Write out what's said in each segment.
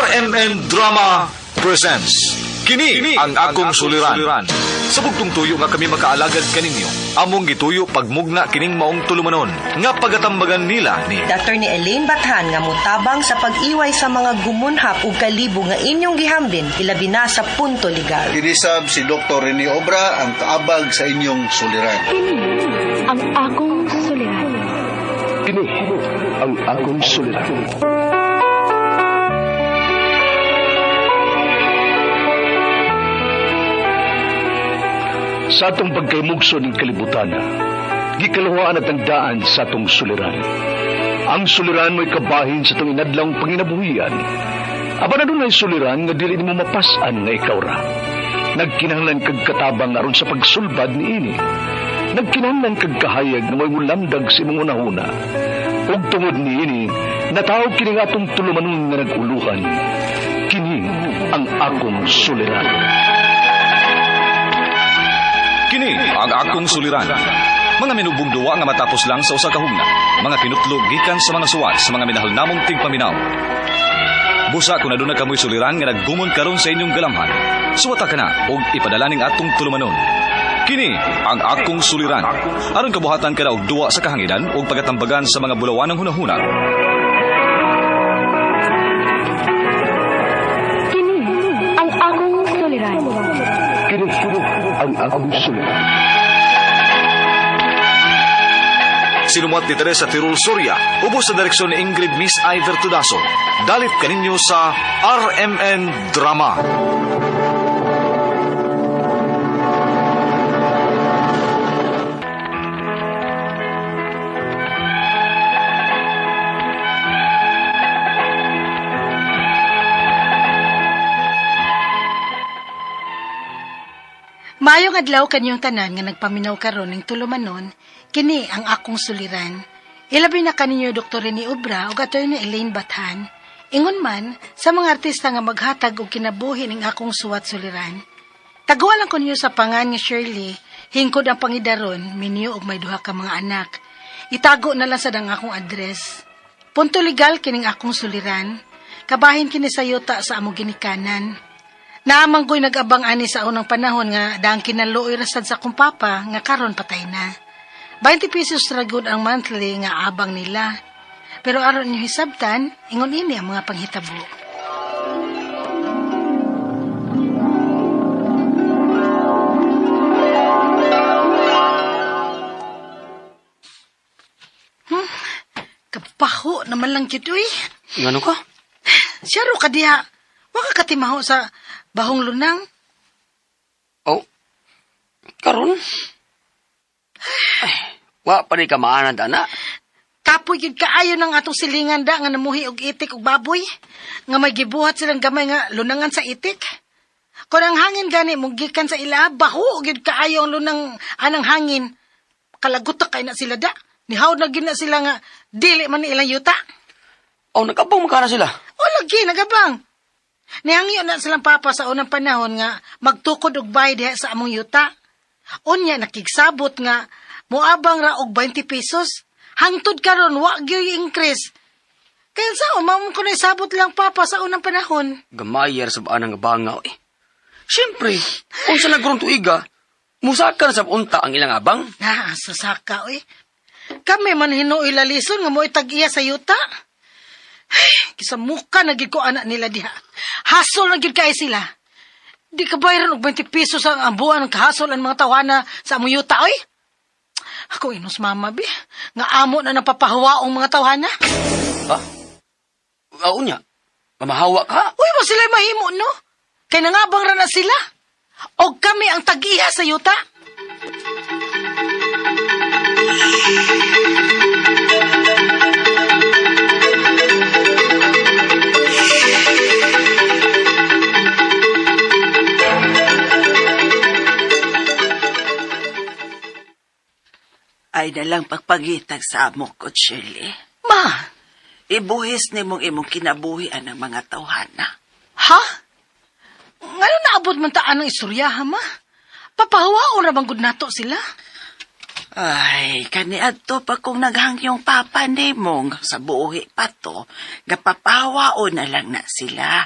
RMN Drama presents Kini ang akong suliran. Sa bugtong tuyo nga kami makaalagad kaninyo, among gituyo pagmugna kining maong tulumanon nga pagatambagan nila ni Dr. ni Elaine Bathan nga mutabang sa pag-iway sa mga gumunhap ug kalibo nga inyong gihambin ilabi na sa punto legal. Kinisab si Dr. Rene Obra ang kaabag sa inyong suliran. Kini ang akong suliran. Kini ang akong suliran. Sa atong pagkaymugso ng kalibutan, gikaluhaan at ang daan sa atong suliran. Ang suliran mo'y kabahin sa atong inadlang panginabuhian. Apan adunay suliran nga dili nimo mapas-an nga ikaw ra. Nagkinahanglan kag katabang aron sa pagsulbad niini. Nagkinahanglan kag kahayag nga mo'y mulamdag sa imong hunahuna. Ug tungod niini, natawag kini nga atong tulumanon nga nag-uluhan. Kini ang akong suliran. Kini ang akong suliran. Mga minubong duwa nga matapos lang sa usa ka hugna. Mga pinutlo gikan sa mga suwat sa mga minahal namong tigpaminaw. Busa kung aduna kamoy suliran nga naggumon karon sa inyong galamhan. Suwata ka na og ipadala ning atong tulumanon. Kini ang akong suliran. Aron kabuhatan ka na og duwa sa kahanginan ug pagatambagan sa mga bulawanang hunahuna. Kini ang akong suliran. Kini ang akong suliran. Sinumuat ni Teresa Tirul Soria, ubos sa direksyon ni Ingrid Miss Iver Tudaso. Dalit kaninyo sa RMN Drama. Maayong adlaw kanyong tanan nga nagpaminaw karon ning tulumanon, kini ang akong suliran. Ilabi na kaninyo Dr. Rene Obra ug Attorney Elaine Bathan. Ingon man sa mga artista nga maghatag og kinabuhi ning akong suwat suliran. Taguan lang ko ninyo sa pangan nga Shirley, hingkod ang pangidaron, minyo og may duha ka mga anak. Itago na lang sad ang akong address. Punto legal kining akong suliran. Kabahin kini sa yuta sa among ginikanan. Naamang ko'y nag-abang ani sa unang panahon nga daang kinaluoy rasad sa akong papa nga karon patay na. 20 pesos ra gud ang monthly nga abang nila. Pero aron inyo hisabtan, ingon ini ang mga panghitabo. Kapaho naman lang gyud uy. Ngano ka? Siyaro ka diha. Wa ka katimaho sa bahong lunang. Oh. Karon? Ay, wa pa ni ka maanad, ana. Kapoy gyud kaayo ng atong silingan da nga namuhi og itik og baboy nga may gibuhat silang gamay nga lunangan sa itik. Kon ang hangin gani mo gikan sa ila baho gyud kaayo ang lunang anang hangin. Kalagutak kay na sila da. Nihawd na gyud na sila nga dili man ni ilang yuta. Oh, nagabang makana sila. O lagi nagabang. Nihangyo na silang papa sa unang panahon nga magtukod og bayad diha sa among yuta. Unya nakigsabot nga moabang ra og 20 pesos. Hangtod karon wa gyoy increase. Kaya sa umam ko na sabot lang papa sa unang panahon. Gamayer sa anang bangaw eh. Siyempre, kung sa nagron tuiga, musaka na sa unta ang ilang abang. Na, sasaka oy. Kami man hinuoy lalison nga mo'y tag-iya sa yuta. Ay, kisamuka na gid ko anak nila diha. Hasol na gid kay sila. Di ka bayaran og 20 pesos ang ambuan ng kahasol ang mga tawana sa among yuta oy. Ako inos mama bi, nga amo na napapahawaong mga tawhana. Ha? Oo niya. Mamahawa ka? Uy, mo sila mahimo no? Kay nangabang ra na sila. Og kami ang tag-iya sa yuta. Ay nalang pagpagitag sa amo ko, Shirley. Ma, Ibuhis nimong imong kinabuhi ang mga tawhana. ha? Ngano naabot man taan ang istorya, ha, ma? Papahawaon ra bang gud nato sila? Ay, kaniadto pa kung naghangyong papa nimo sa buhi pa to, gapapawaon na lang na sila.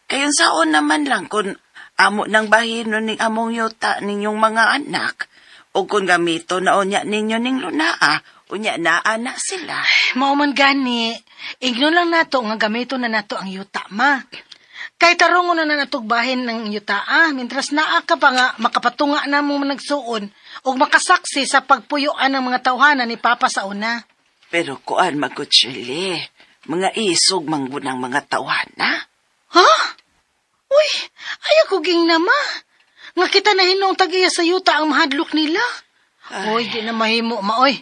Kayon saon naman lang kung amo nang bahinon ning among yuta ninyong mga anak, o kung gamito na unya ninyo ning lunaa, unya naa na sila. Mao man gani, ingnon lang nato nga gamito na nato ang yuta, ma. Kay tarungo na natugbahin ng yuta, ah, mintras naa ka pa nga makapatunga na mo nagsuon ug makasaksi sa pagpuyuan ng mga tawhana ni Papa sa una. Pero kuan magkutsili, mga isog manggunang mga tawana. Ha? Uy, ay ako ging nama. Nga kita na hinong tag-iya sa yuta ang mahadlok nila. Uy, di na mahimo, maoy.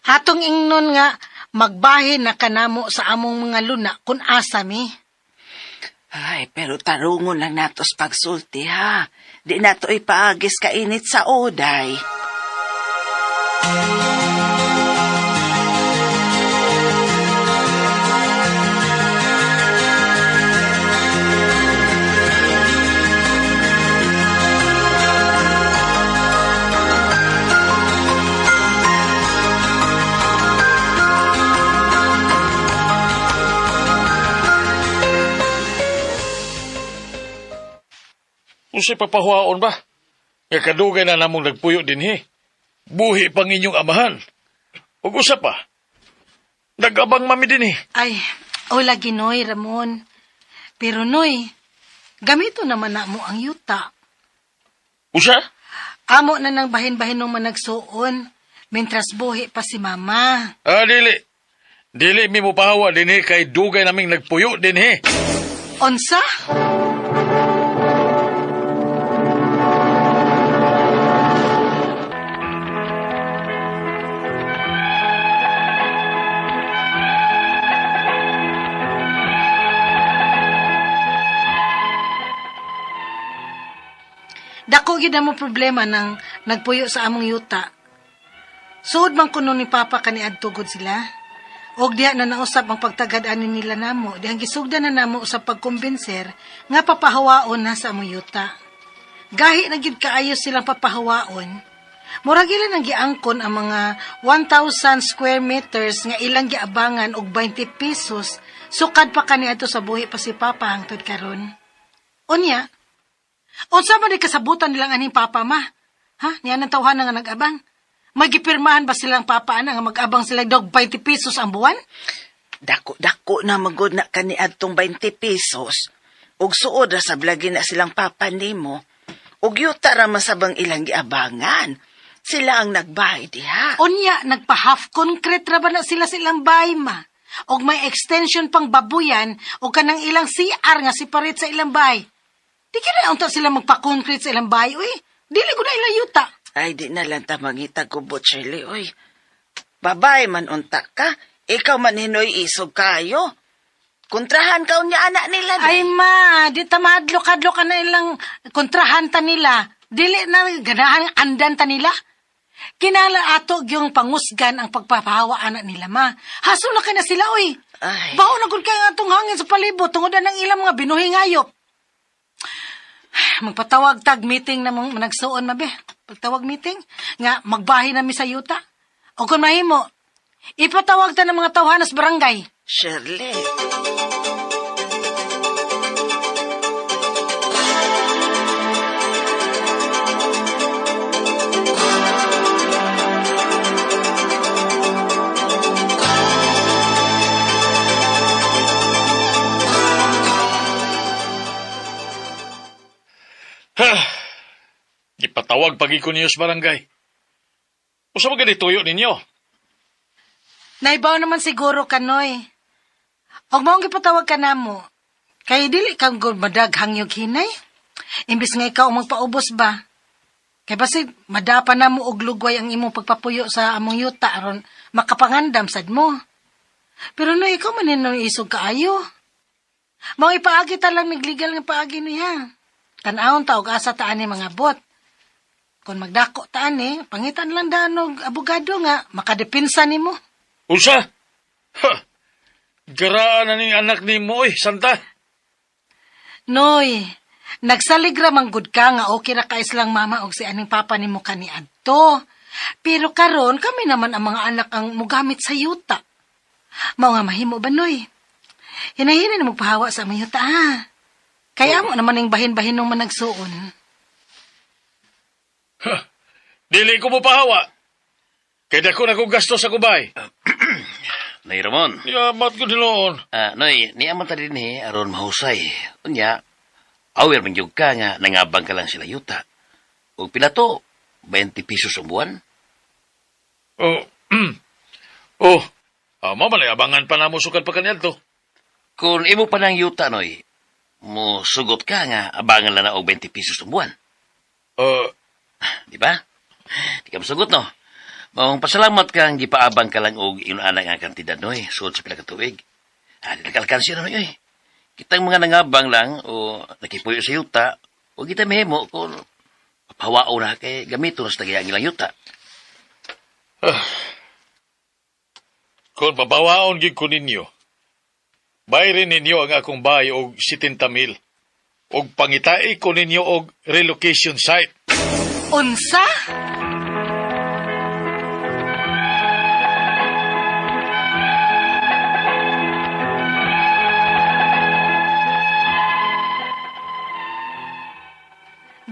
Atong ingnon nga magbahin na kanamo sa among mga luna kung asa mi. Ay, pero tarungon lang natos pagsulti ha. Di nato ipaagis kainit sa oday. Unsay papahuaon ba? Nga kadugay na namong nagpuyo dinhi. Buhi pang inyong amahan. Ug usa pa. Nag-abang mami dinhi. Ay, o lagi Noy, Ramon. Pero Noy, gamito naman na mo ang yuta. Usa? Amo na nang bahin-bahin ng managsuon, mentras buhi pa si Mama. Ah, dili. Dili mi mo pahawa dinhi kay dugay naming nagpuyo dinhi. Onsa? Dako gyud mo problema ng nagpuyo sa among yuta. Suod man kuno ni Papa kaniadto gud sila. Og diha na nausap ang pagtagad ani nila namo, dihang gisugdan na namo sa pagkumbinser nga papahawaon na sa among yuta. Gahi na gyud kaayo silang papahawaon. Murag ila nang giangkon ang mga 1,000 square meters nga ilang giabangan og 20 pesos sukad pa kaniadto sa buhi pa si Papa hangtod karon. Unya, unsa man di kasabutan nilang aning papa ma? Ha? Niya nang tawhana nga nag-abang. May gipirmahan ba silang papa ana nga mag-abang sila dog 20 pesos ang buwan? Dako-dako na magod na kaniadtong 20 pesos. Ug suod ra sa blagi na silang papa nimo. Ug yuta ra masabang ilang giabangan. Sila ang nagbahay diha. Unya, nagpa half concrete ra ba na sila silang bahay ma? Og may extension pang babuyan o kanang ilang CR nga separate sa ilang bahay. Di kina unta sila magpa-concrete sa ilang bahay, uy. Dili ko na ilang yuta. Ay, di na lang ta mangita gubot, Shirley, oy. Babae man unta ka, ikaw man hinoy isog kayo. Kontrahan ka unya anak nila. Ay ma, di ta mahadlok-hadlok ka na ilang kontrahan ta nila. Dili na ganahan andan ta nila. Kinala ato yung pangusgan ang pagpapahawa anak nila ma. Haso na kay na sila oy. Ay. Baho na gud kay ang atong hangin sa palibot tungod na ng ilang mga binuhi ngayop. Magpatawag tag meeting na mong nagsuon mabe. Pagtawag meeting nga magbahi na mi sa yuta. O kung mahimo, ipatawag ta ng mga tawhanas barangay. Shirley. Ha! Gipatawag pagi ko niyo sa barangay. Usa ba gani tuyo ninyo? Naibaw naman siguro ka, Noy. Og maong gipatawag ka namo. Kay dili kang gud madag hangyog hinay. Imbis nga ikaw ang magpaubos ba? Kay basig madapa na mo og lugway ang imong pagpapuyo sa among yuta aron makapangandam sad mo. Pero no ikaw man ni isog kaayo. Mao ipaagi ta lang nagligal nga paagi niya. Tan-awon ta og asa ta ani mga bot. Kung magdako ta ani, pangitan lang daan og abogado nga makadepensa nimo. Usa? Ha! Garaan na ning anak nimo oy, Santa. Noy, nagsalig ra man gud ka nga okay ra ka islang mama og si aning papa nimo kaniadto. Pero karon kami naman ang mga anak ang mugamit sa yuta. Mao nga mahimo ba, Noy? Hinahina na magpahawa sa among yuta, ha? Kaya mo naman ang bahin-bahin ng managsuon. Dili ko mo pahawa. Kay dako na kong gasto sa kubay. Nay Ramon. Yamat ko diloon. Ah, Noy, niya man ta din eh, aron mahusay. Unya, aware man gyud ka nga nangabang ka lang sila yuta. Ug pila to, 20 pesos ang buwan. Oh, oh, mao man abangan pa namo sukad pa kaniadto. Kung imo pa ng yuta, Noy, mo sugot ka nga abangan lang na og 20 pesos ang buwan. Di ba? Di ka mosugot, no? Maong pasalamat kang gipaabang ka lang og inana nga kantidad, Noy, sud sa pila ka tuig. Ah, di nag-alkansya na, Noy, oy. Kitang mga nangabang lang o nakipuyo sa yuta, o kita mahimo kung papahawao na kay gamito na sa tagayang ilang yuta. Kung pabawaon gid ko ninyo, bayrin ninyo ang akong bahay og 70,000. Og pangitai ko ninyo og relocation site. Unsa?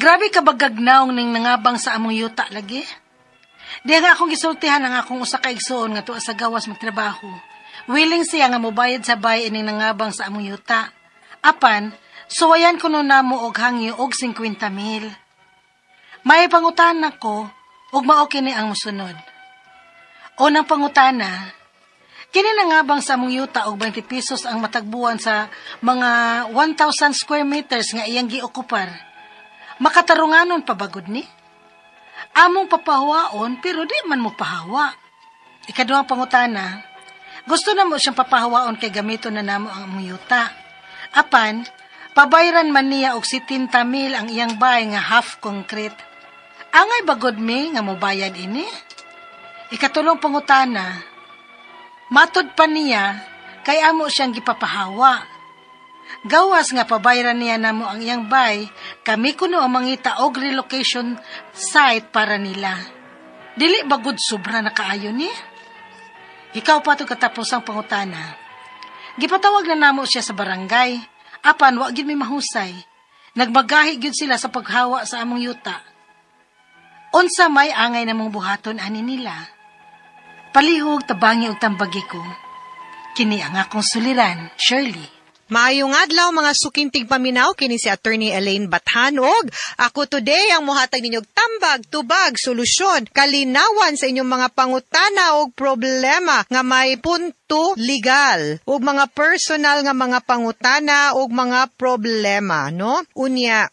Grabe ka bagagnaong ning nangabang sa among yuta lagi. Di nga akong gisultihan ang akong usa ka igsuon nga tuwa sa gawas magtrabaho. Willing siya nga mobayad sa bay ining nangabang sa among yuta. Apan, suwayan kuno namo og hangyo og 50,000. May pangutana ko ug mao kini ang mosunod. Unang pangutana, kini nangabang sa among yuta og 20 pesos ang matagbuan sa mga 1,000 square meters nga iyang giokupar. Makatarunganon pa bagod ni? Among papahawaon pero di man mo pahawa. Ikaduhang pangutana, gusto na mo siyang papahawaon kay gamito na namo ang among yuta. Apan, pabayran man niya og 70,000 ang iyang bahay nga half concrete. Angay bagod mi nga mobayad ini? Ikatulong pangutana, matod pa niya kay amo siyang gipapahawa. Gawas nga pabayran niya namo ang iyang bay, kami kuno ang mangita og relocation site para nila. Dili bagod sobra na kaayo ni? Ikaw pa to katapos ang pangutana. Gipatawag na namo siya sa barangay. Apan wa gyud may mahusay. Nagmagahi gyud sila sa paghawa sa among yuta. Unsa may angay namong buhaton ani nila? Palihog tabangi og tambagi ko. Kini ang akong suliran, Shirley. Maayong adlaw mga suking tigpaminaw, kini si Attorney Elaine Bathan og ako today ang mohatag ninyo og tambag, tubag, solusyon, kalinawan sa inyong mga pangutana og problema nga may punto legal ug mga personal nga mga pangutana og mga problema, no? Unya,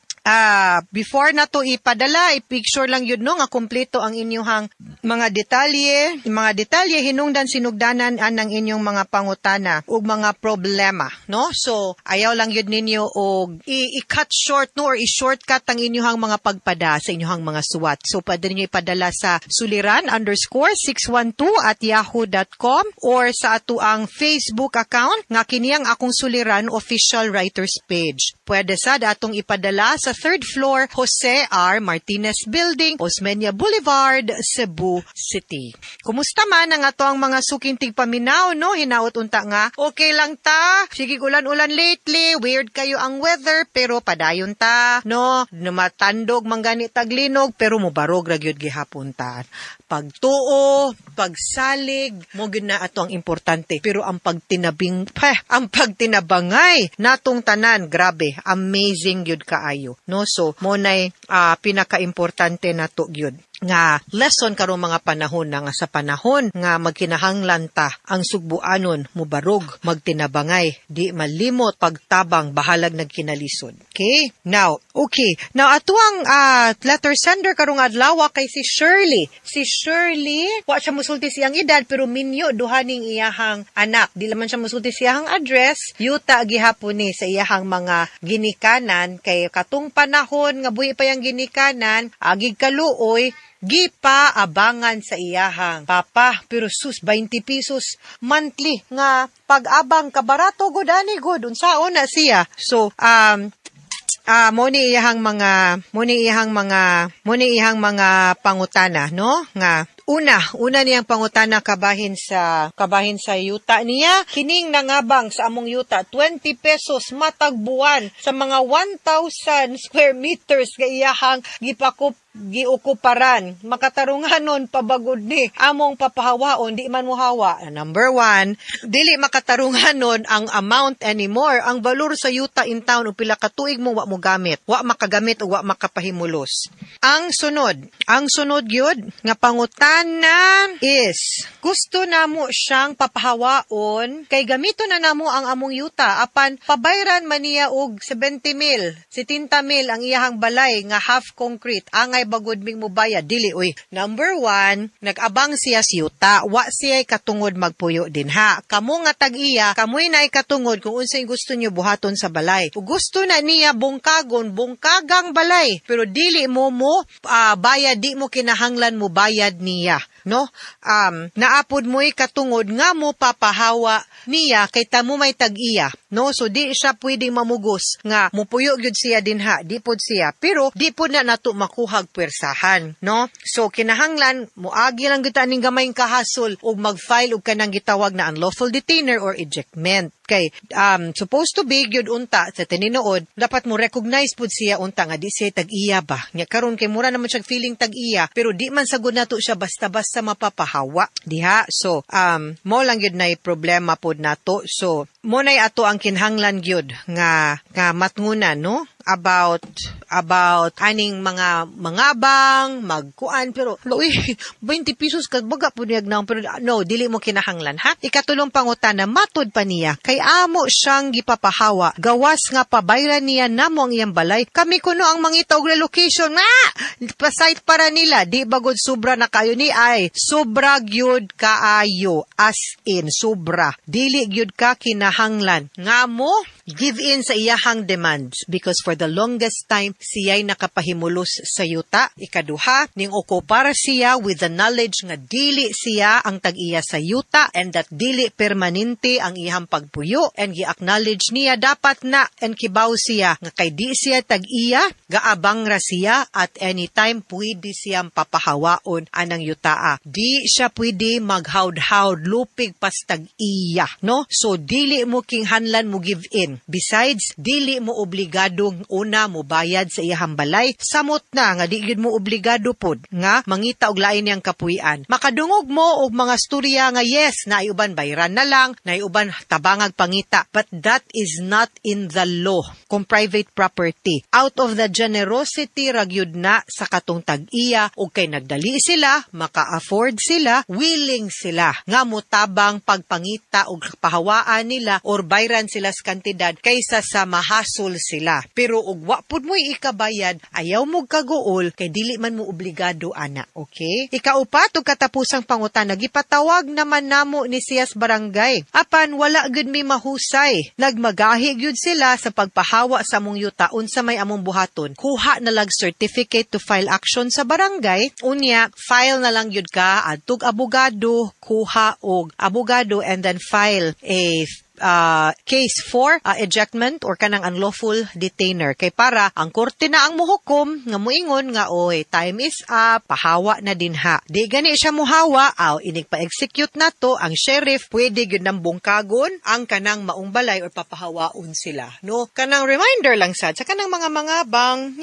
before na to ipadala, i-picture lang yun, no, nga kumpleto ang inyong mga detalye, mga detalye hinungdan sinugdanan anang inyong mga pangutana ug mga problema, no? So, ayaw lang yun ninyo og i-cut short, no, or i-shortcut ang inyong mga pagpada sa inyong mga suwat. So, pwede ninyo ipadala sa suliran_612@yahoo.com or sa atuang Facebook account nga kini ang Akong Suliran official writers page. Pwede sad atong ipadala sa third floor, Jose R. Martinez Building, Osmeña Boulevard, Cebu City. Kumusta man ang ato ang mga suking tigpaminaw, no? Hinaot unta nga, okay lang ta. Sige, ulan-ulan lately, weird kayo ang weather, pero padayon ta, no? Numatandog manggani taglinog, pero mubarog ra gyud gihapon ta. Pagtuo, pagsalig, mo gyud na ato ang importante. Pero ang pagtinabing, pa, ang pagtinabangay natong tanan, grabe, amazing gyud kaayo, no? So mo nay pinakaimportante nato gyud nga lesson karong mga panahon na nga sa panahon nga magkinahanglan ta ang sugbuanon, mubarog, magtinabangay, di malimot pagtabang bahalag nagkinalisod. Okay? Now, okay. Now ato ang letter sender karong adlaw kay si Shirley. Si Shirley, wa siya musulti siyang edad pero minyo duha ning iyahang anak. Di laman siya musulti siyang address. Yuta gihapon ni sa iyahang mga ginikanan kay katong panahon nga buhi pa yang ginikanan, agig kaluoy, gipa-abangan sa iyahang papa. Pero sus, 20 pesos monthly nga pag-abang, kabarato gud ani gud, unsaon na siya. So Mo ni iyang mga pangutana, no? Nga una niyang pangutana kabahin sa yuta niya, kining nangabang sa among yuta, 20 pesos matag buwan sa mga 1,000 square meters nga iyahang gipakop giukuparan. Makatarunganon pa ba gud ni among papahawaon, di man mohawa? Number one, dili makatarunganon ang amount anymore, ang valor sa yuta in town o pila ka tuig mo wa mo gamit, wa makagamit o wa makapahimulos. Ang sunod gyud nga pangutana is gusto namo siyang papahawaon kay gamito na namo ang among yuta, apan pabayran man niya og 70 mil, 70 mil ang iyahang balay nga half concrete, angay ba gud ming mubayad? Dili uy. Number one, nag-abang siya sa yuta, wa siya katungod magpuyo dinha. Kamo nga tag-iya, kamoy naay katungod kung unsay gusto niyo buhaton sa balay. Ug gusto na niya bungkagon, bungkagang balay, pero dili mo mo bayad, di mo kinahanglan mo bayad niya, no? Naa pod mo'y katungod nga mo papahawa niya kay tamo may tag-iya, no? So di siya pwedeng mamugos nga mupuyo gyud siya dinha, di pod siya. Pero di pod na nato makuhag pwersahan, no? So kinahanglan moagi lang gyud ta ning gamayng kahasol ug mag-file og kanang gitawag na unlawful detainer or ejectment. Kay supposed to be gyud unta sa tinuod, dapat mo recognize pud siya unta nga di siya tag-iya ba. Nya karon kay mura naman siya feeling tag-iya, pero di man sagud nato siya basta-basta mapapahawa diha. So mo lang gyud nay problema pod nato. So mo nay ato ang kinhanglan gyud nga matngunan, no, about aning mga mangabang magkuan, pero uy, 20 pesos kag baga pud niyag naong, pero no, dili mo kinahanglan, ha. Ikatulong pangutana, matud pa niya kay amo siyang gipapahawa gawas nga pabayran niya namo ang iyang balay, kami kuno ang mangita og relocation nga pa-site para nila. Di bagod sobra na kayo ni ay sobra gyud kaayo, as in sobra. Dili gyud ka kinahanglan nga mo give in sa iyahang demands because for the longest time siya'y nakapahimulos sa yuta. Ikaduha, ning okupar siya with the knowledge nga dili siya ang tag-iya sa yuta and that dili permanente ang iyang pagpuyo, and gi-acknowledge niya dapat na and kibaw siya nga kay di siya tag-iya, gaabang ra siya, at anytime pwede siyang papahawaon anang yutaa. Di siya pwede maghawd-hawd lupig pas tag-iya, no? So dili mo kinahanglan mo give in. Besides, dili mo obligadong una mo bayad sa iyahang balay. Samot na nga di gyud mo obligado pod nga mangita og lain niyang kapuy-an. Makadungog mo og mga storya nga yes, naay uban bayran na lang, naay uban tabangag pangita, but that is not in the law kung private property. Out of the generosity ra gyud na sa katong tag-iya ug kay nagdali sila, maka-afford sila, willing sila nga motabang pagpangita og pahawaan nila or bayran sila sa kantidad kaysa sa mahasol sila. Pero og wa pud mo'y ikabayad, ayaw mo kaguol kay dili man mo obligado ana, okay? Ikaupat ug katapusang pangutana, gipatawag naman namo ni siyas barangay. Apan wala gyud mi mahusay. Nagmagahi gyud sila sa pagpahawa sa among yuta, unsa may among buhaton? Kuha na lang certificate to file action sa barangay. Unya, file na lang gyud ka adtog abogado, kuha og abogado and then file a case for ejectment or kanang unlawful detainer kay para ang korte na ang muhukom nga muingon nga, "Oy, time is up, pahawa na dinha." Di gani siya muhawa, aw inig pa-execute na to ang sheriff, pwede gyud nang bungkagon ang kanang maong balay or papahawaon sila, no? Kanang reminder lang sad sa kanang mga bang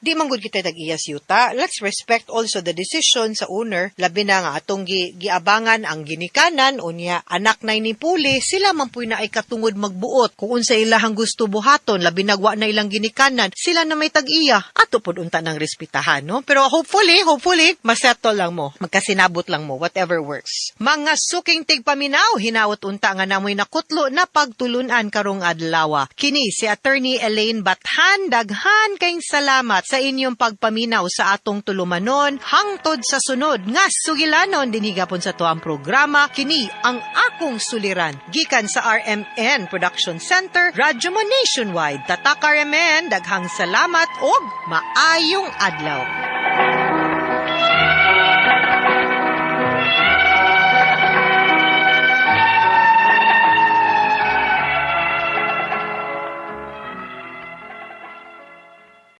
di man gud kita tag-iyas yuta. Let's respect also the decision sa owner, labi na nga atong giabangan ang ginikanan, unya anak na ni puli sila man puy naay katungod magbuot kung unsa ilahang gusto buhaton, labi na wa na ilang ginikanan, sila na may tag-iya, ato pod unta ng respetahan, no? Pero hopefully, hopefully masettle lang mo, magkasinabot lang mo, whatever works. Mga suking tigpaminaw, hinaot unta nga namoy nakutlo na pagtulunan karong adlaw. Kini si Attorney Elaine Bathan, daghan kayong salamat sa inyong pagpaminaw sa atong tulumanon. Hangtod sa sunod nga sugilanon dinhi gapon sa atuang programa, kini ang Akong Suliran, gikan sa RMN Production Center, Radyo Mo Nationwide. Tatak RMN, daghang salamat og maayong adlaw.